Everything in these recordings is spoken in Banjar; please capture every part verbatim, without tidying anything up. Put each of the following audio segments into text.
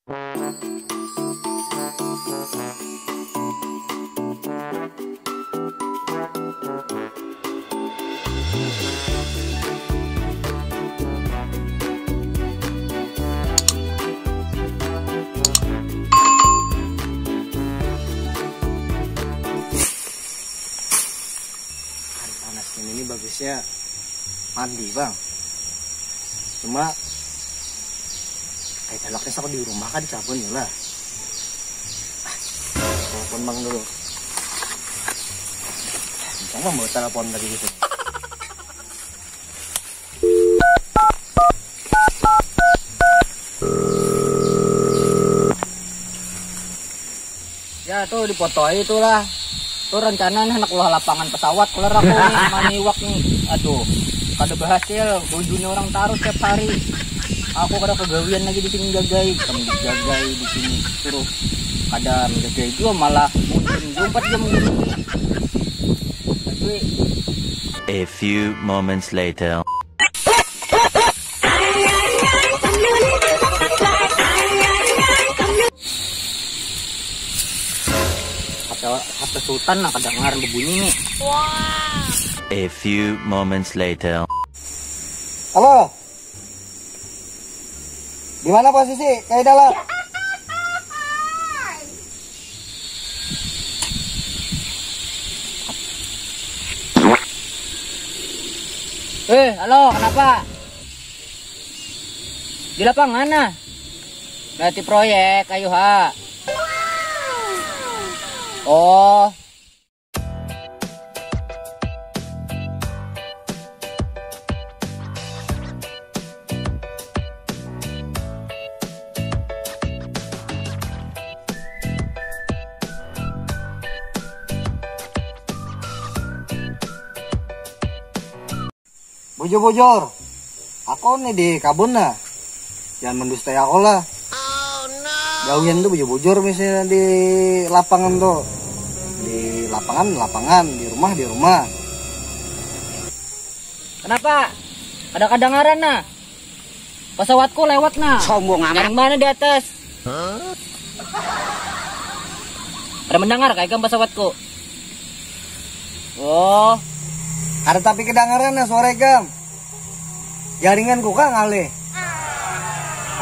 Hari panas ini bagusnya mandi, Bang. Cuma kayak telaknya aku di rumah kah, di kabun ya lah. Ah, telepon Bang dulu. Untung Bang bawa telepon tadi gitu. Ya tuh, dipotoi tuh lah. Tuh rencana nih, handak ulah lapangan pesawat keluar aku nih, maniwak nih. Aduh, kada berhasil, bujuni orang tarus tiap hari. Aku kada kegawian lagi di sini, jagai, kami dijagai di sini, suruh kada menjagai juga, malah mungkin jumpat jam. Tapi A few moments later. Kata, kata Sultan lah, kedengaran berbunyi nih. A few moments later. Halo. Di mana posisi? Kayak dalam. Eh, halo, kenapa? Di lapangan nah. Berarti proyek, ayo ha. Oh. Bujur-bujur, aku nih di kabun nah. Jangan mendustai aku lah. Gawian tuh bujur-bujur misalnya di lapangan tuh. Di lapangan, lapangan, di rumah, di rumah. Kenapa? Ada kadangaran nah. Pesawatku lewat nah. Sombong amat. Yang mana di atas? Ada mendengar kah ikam pesawatku? Oh. Ada tapi kedengaran nah suara ikam. Jaringanku kah ngalih.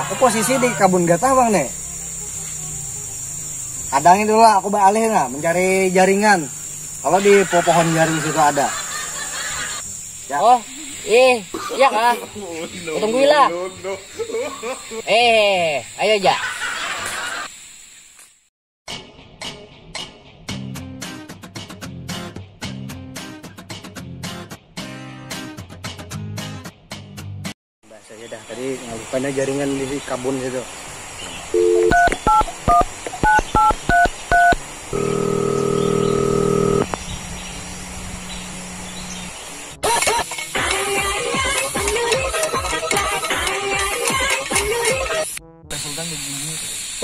Aku posisi di kabun gatah bang nih. Kadangin dulu lah, aku beralih nah mencari jaringan. Kalau di po- pohon jaring situ ada. Ya. Oh, eh, iya kah? Kutungguilah. Eh, ayo aja. Bahasa aja dah, tadi ngalupanya jaringan di kabun situ.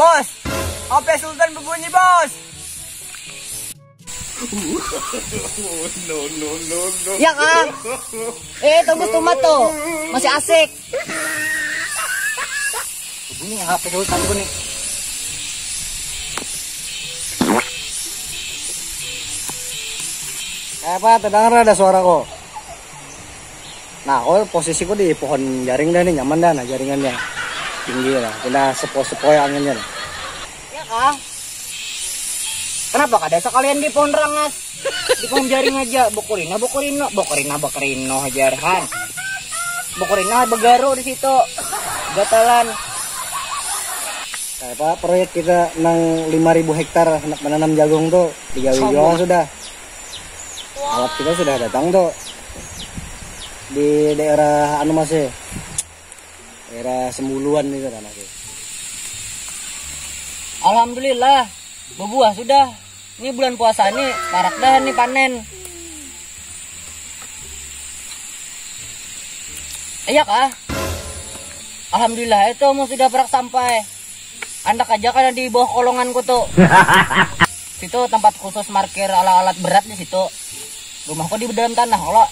Bos, H P Sultan berbunyi, Bos. No, no, no, no. Ya kah? Eh, tunggu tumat tuh. Masih asik. Bunyi H P Sultan bunyi. Apa, terdengar ada suara kok? Nah, aku posisiku di pohon jaring dah nih, nyaman dah nah jaringannya. Tinggi lah, kena sepoi-sepoi anginnya lah. Ya kah? Kenapa kada sekalian di pohon rangas? Di pohon jaring aja, bokorina, bokorino, bokorina, bokorino, hajar, han. Bokorina begaru di situ. Gatalan. Apa proyek kita nang lima ribu hektar nak menanam jagung tuh digawe jual sudah. Alat kita sudah datang tuh di daerah anu masih daerah Sembuluan itu kan masih. Alhamdulillah, berbuah sudah. Ini bulan puasa nih, parak dah nih panen. Iya kah? Alhamdulillah itu mau sudah parak sampai. Andak aja kan di bawah kolonganku tuh. Situ tempat khusus markir alat-alat berat di situ. Rumahku di dalam tanah kalau.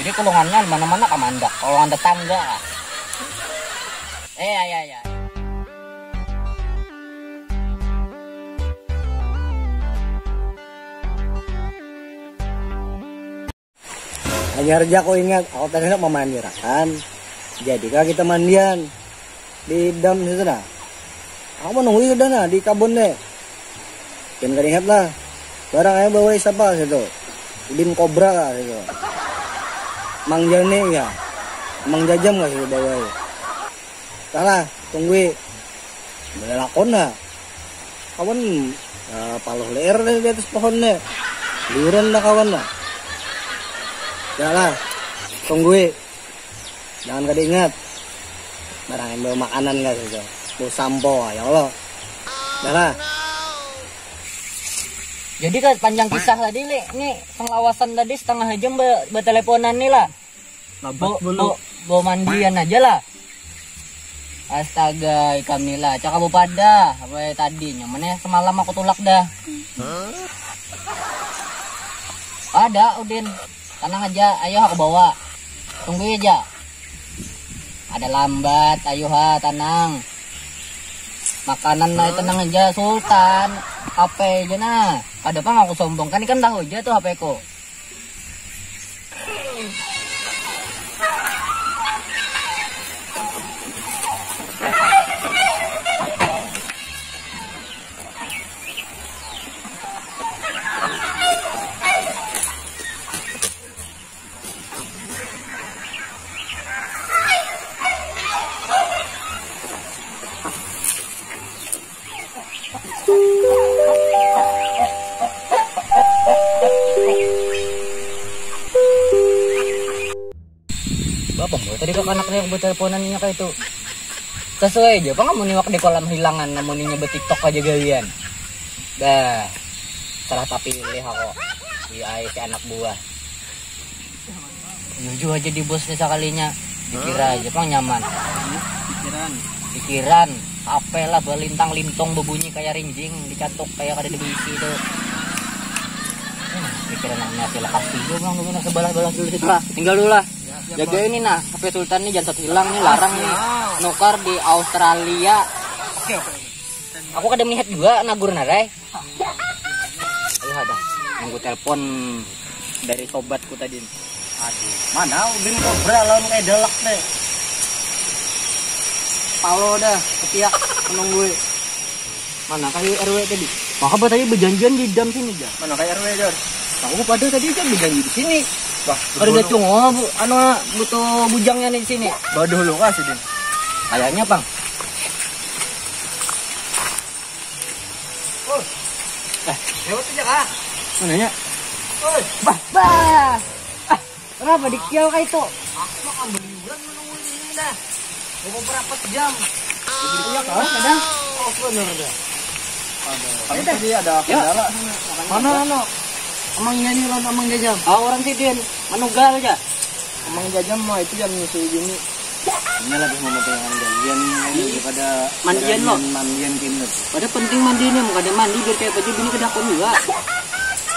Jadi kolongannya mana-mana kamandak, kolongan tetangga. Eh, ya, ya, ya. Hanyar ja aku ingat, aku tadi handak mamandir akan. Jadi kah kita mandian di dam situ nah. Aku menunggu sudah nah di kabun deh. Dan kada ingat lah. Barang aja bawa siapa situ. Udin Kobra kah situ. Mang Jani kah. Mang Jajam kah situ bawa. Salah, tunggui. Boleh lakon lah. Kawan, eh, paluh leer deh di atas pohon deh. Liuran dah kawan lah. Dah lah, tunggui. Jangan kada ingat. Barang yang bawa makanan kah situ. Bawa sampo, ya Allah. Dah lah. Jadi kan panjang kisah tadi, Li. Ni penglawasan tadi setengah jam be- beteleponan ni lah. Labat Bo, bulu. Bo, bo mandian aja lah. Astaga, ikam ni lah. Cakap apa dah? Apa tadi? Nyamannya semalam aku tulak dah. Ada, Udin. Tenang aja, ayo aku bawa. Tunggu aja. Ada lambat, ayo ha, tenang. Makanan lah, tenang aja, Sultan. H P aja nah. Kada pang aku sombong, kan ikam tahu aja tuh H P ku. Bapa mulu tadi kakanaknya beteleponannya kayak itu. Sesuai aja, apa kamu niwak di kolam hilangan, namun inya betiktok aja galian. Dah, salah tapi pilih aku. Iya, si anak buah. Jujur aja di bos sekalinya. Pikir aja pang nyaman. Pikiran. Pikiran. Apa lah, belintang lintong berbunyi kayak rinjing, dicatuk kayak kada ada berisi itu. Hmm, pikiran anaknya sih lekas tidur bang, dulu nah sebalas-balas dulu situ lah. Tinggal dulu lah. Jaga ini nah, H P Sultan nih jangan sampai hilang nih, larang nih. Nukar di Australia. Oke, oke. Aku kada melihat juga nagur narai. Ayo ada. Nunggu telepon dari sobatku tadi. Aduh, mana Udin Kobra lawan kayak dalak deh. Palo dah, ketiak menunggu. Mana kayu R W tadi? Maka apa tadi berjanjian di dam sini dah. Mana kayak R W jar? Aku pada tadi kan berjanji di sini. Wah, ada dulu. Jacung, oh, bu, anu butuh bujangnya nih di sini. Bodoh lu kah sidin? Kayaknya pang. Oh. Eh, lewat aja kah? Mananya? Oi. Bah, bah. Ah, kenapa dikial kayak itu? Aku mah kan beliuran menunggu di sini dah. Mau berapa jam? Iya kan, kadang. Oh, bener dah. Ada. Kami tadi ada kendala sana. Mana anu? Emangnya nih lawan Amang Jajam. Ah, orang sidin. Manugal aja. Amang Jajam mah itu yang nyusul gini. Ini lebih mementingkan gajian ini daripada mandian lo. Mandian gini. Pada penting mandi nih, mau kada mandi biar kayak apa aja bini kedakon juga.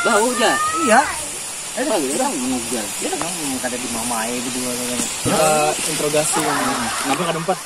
Bau aja. Iya. Ayo, udah, udah. Mengugal. Iya, kan kada dimamai berdua kan. Kita interogasi yang kenapa kada empat?